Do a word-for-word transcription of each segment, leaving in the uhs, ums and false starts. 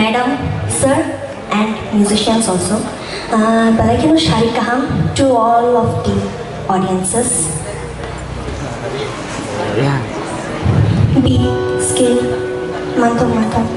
Madam, sir, and musicians also. Uh, belai kheno sarik kaham to all of the audiences. Be skill, manthok manthok.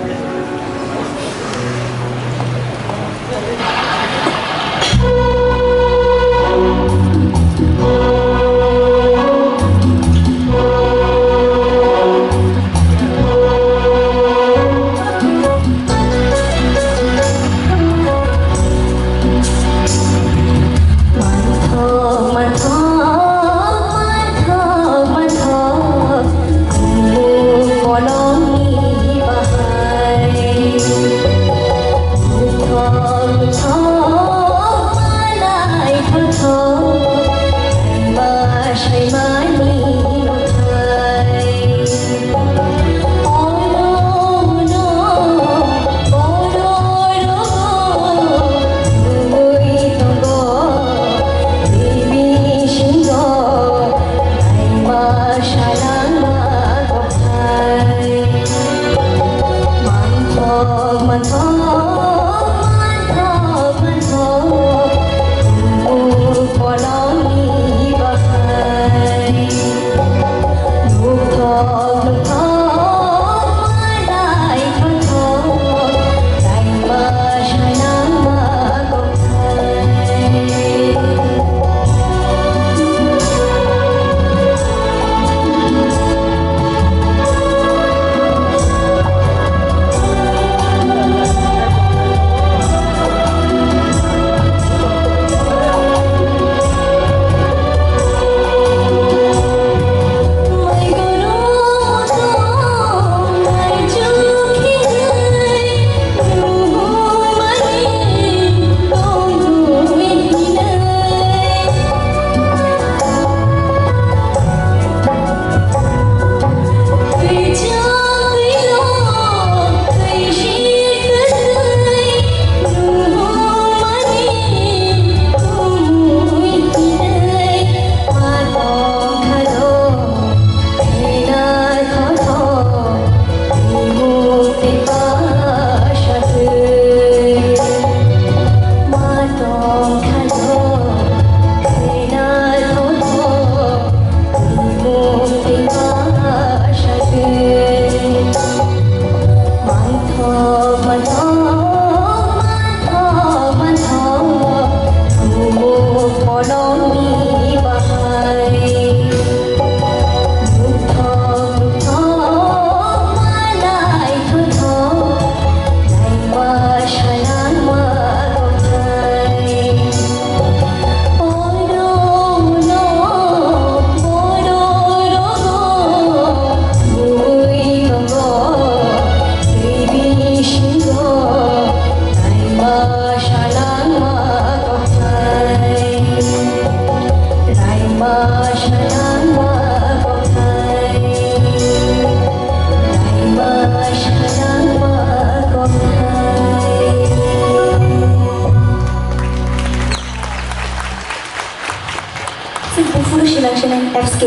Sing buphuru sinang sinang F K.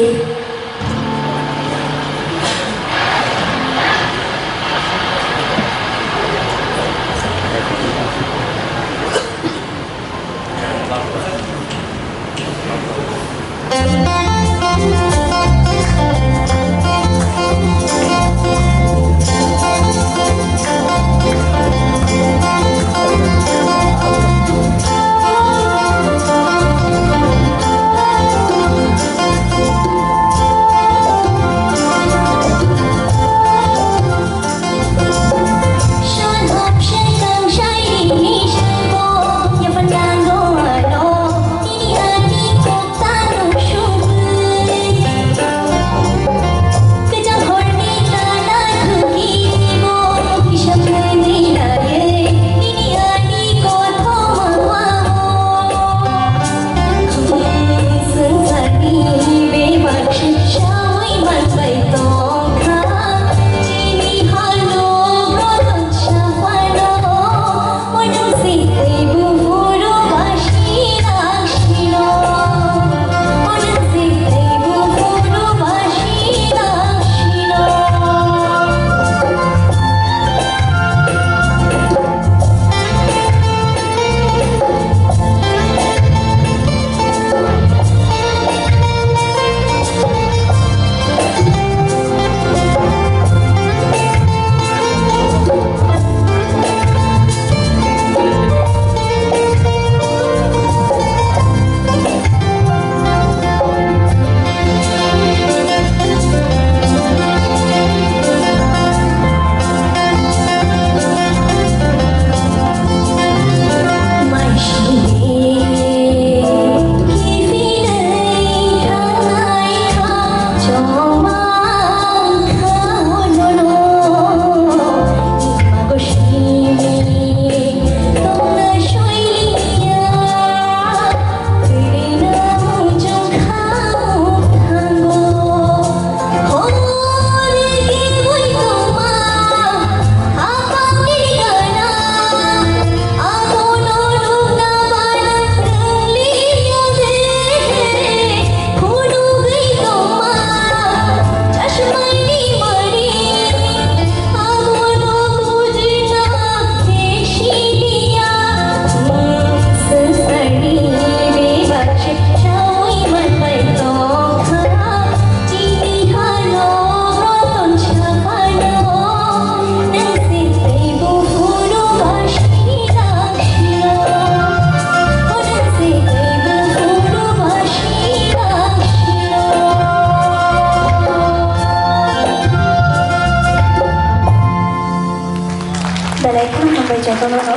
Hambai jotono no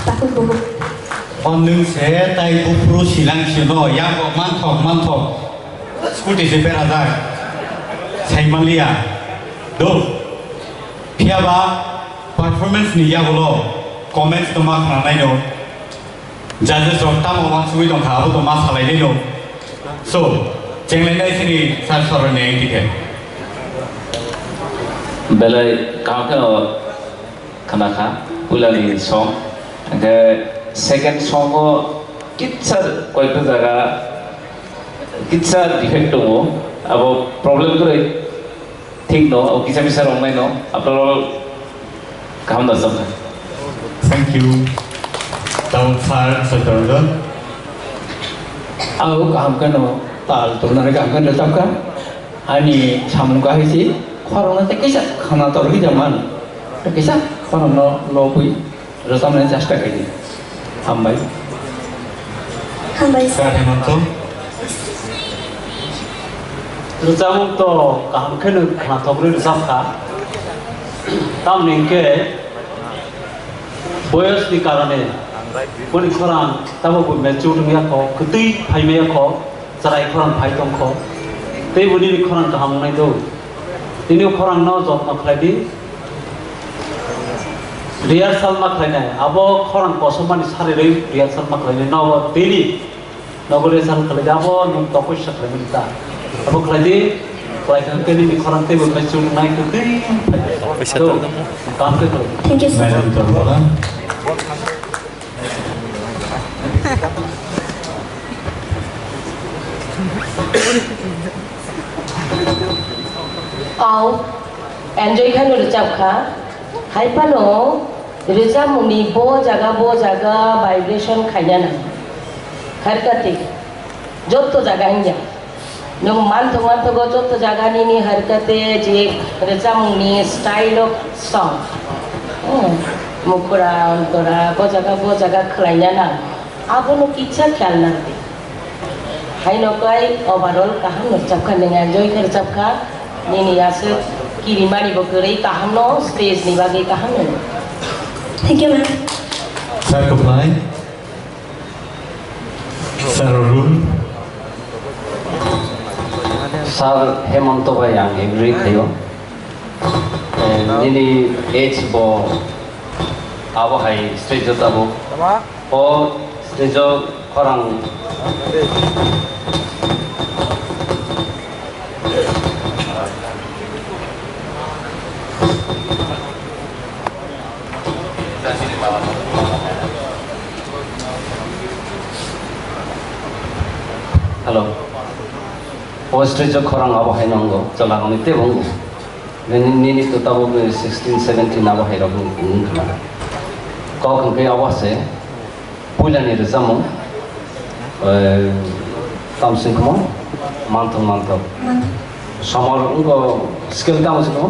takhuk bukhuk. O nwng se tai buphuru silang sino, yakok manthok manthok. Scooty se berajak. Saimaliya. Do. Phiyaba performance ni yagulo comments no ma khnanai no. Judges rok tamo uansugwi tongkha, abo to ma salainai no. So, chenglainai sini sir soroni aini khe. Belai kaham khe o khna kha, puilani song. Hingkhe second song o kitsa koyekta jaga kitsa defect tongo, abo problem kwrwi. Thik no, o kisa misa rok nai no, after all, kaham da sabkha. Thank you. Tamo sir, sir Tarun. Ang kaham khe no, tal turnani kaham khe no sabkha. Ani samung kahai si, khorang no tei kisa khana tor hi jaman. Tei kisa khorang no lobwi. Rwchapnai chesta khaidi. Hambai. Hambai. Sir Hemanta. Rwchapmung to kaham kheno khnathokgwi rwchapkha. Tamni hwnkhe boyosni karone boni khorang tabukbo mature wngya kho, kwtwi phaimaya kho. Chwrai khorang phai tongkho, tei bo nini khorang kaham wngnai do. Nini khorang no jotno khlai di. Rehearsal ma khlainai, abo khorang kosom mani sari rwi rehearsal ma khlainai. Nogo daily, nogo rehearsal khlai di, abo nwng tokoi sa khlai mani ta. Abo khlai di, khlai khe nini khorang tei bo mature wngnai, kwtwi phai. Paisa do, tang tamo. Kaham khe khlai di. Thank you, sir. Madam Torbola. Kau enjoy khano rwchap kha, hai phano rwchapmungni bo jaga bo jaga vibration khaina nang. Harkati jotto jaga hinya. Nwng manthok manthogo joto jaga nini harkate je rwchapmungni style of song. Hmm. Mukura, ontora, bo jaga, bo jaga khwlaina nang. Abono kisa khayal narwdi. Haino kai overall kaham no rwchapkha, nwng enjoy khe rwchapkha. Nini aswk kirimani bo kwrwi kaham no, stage ni bagwi kaham no. Thank you, ma'am. Sir, Arun. Sir Hemanta bai ang agree khaio. Eh, nini age bo abo hai stage o tabuk. O stage o khorang. Hello. O stage o khorang abo hai nongo, chwla rokni teibo wngo. Nini, nini to tabuk sixteen, seventeen abo hai rok wng khna. Kok hwnkhe abo se. Puilani rwchapmung, eh, tamo sing khumo? Manthok, manthok. Manthok. Somor wngkha scale tamo sing khumo?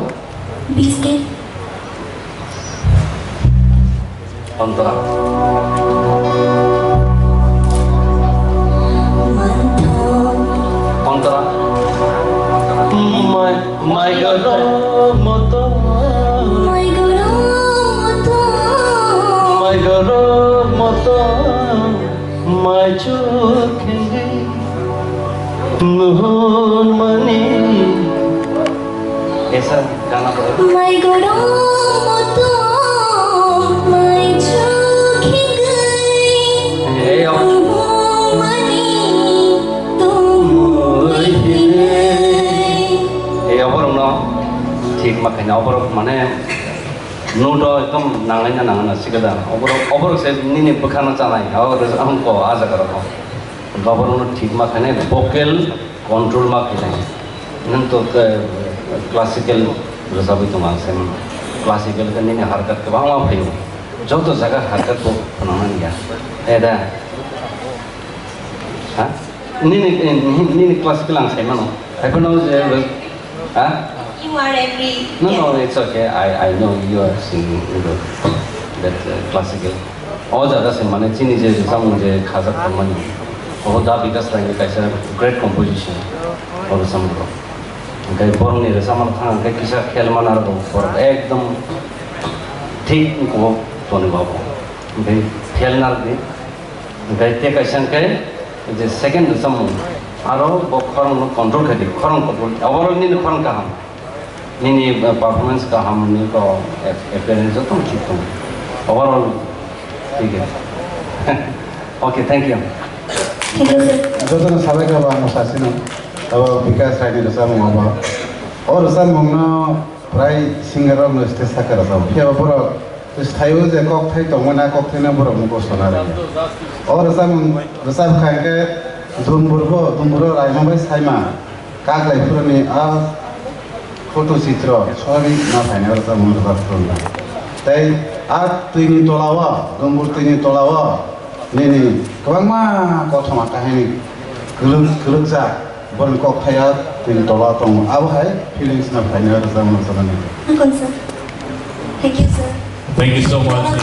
B scale. Kontara. Manthok. Kontara. Mai, mai goro moto. Mai goro moto. Mai goro moto. Mai chuk khengwi muhun mani. Esa gana pore. Mai goro moto, mai chuk khengwi. Hey, oh. Muhun mani tumui hinwi. Hey, oborok no thik ma khaina, oborok mane. Note o ekdom nanglaina nangna sikada. Oborok, oborok se nini bwkhano chanai. Oborok se ang ko a jaga rok. Oborok no thik ma khainai, vocal control ma khainai. Nwng to ke classical rwchapwi tongo ang se. Classical ke nini harkat kwbangma phaio. Joto jaga harkat bo phwnangna ya. Eda. Ha? Nini, nini classical ang sai mano. Hai phano je, ha? You are every No, no, it's okay. I, I know you are singing good. That, uh, classical. O jaga se mane chini je samung je khajak tongmani. O da Bikas Rai ni kaisa great composition. O samung. Hingke borokni rwchapmani thang hingke kisa khel mana rok borok ekdom thik wngkho. Toni babu. Hwnkhe fail narwkdi. Hwnkhe tei kaisa hwnkhe je second rwchapmung, aro bo khorang no control khaidi, khorang control, overall nini khorang kaham. Nini, uh, performance kaham, nini ko ap-, appearance joto thik tongo. Overall thik ase. Okay, thank you. Thank you, sir. Jotono sabai kha bo ang sasino. Abo Bikas Raini rwchapmung abo. O rwchapmung no prai singer rok no stage saka rwchap. Phiya bo borok thaio je kokthai tongmani, a kokthai no borok mukhostongo rwya. O rwchapmung rwchap kha hwnkhe Dumbur bo, Dumbur o Raima bai Saima. Kaklai phuruni a photo chitro sori na phaina rwchapmung rwchap phuruna. Tei a twini tola o, Dumbur twini tola o nini kwbangma kothoma kahini kwlwk, kwlwkjak borokni kokthai a twini tola o tongo. Abo hai feelings na phaina rwchapmung rwchapmani. Thank you, sir. Thank you so much.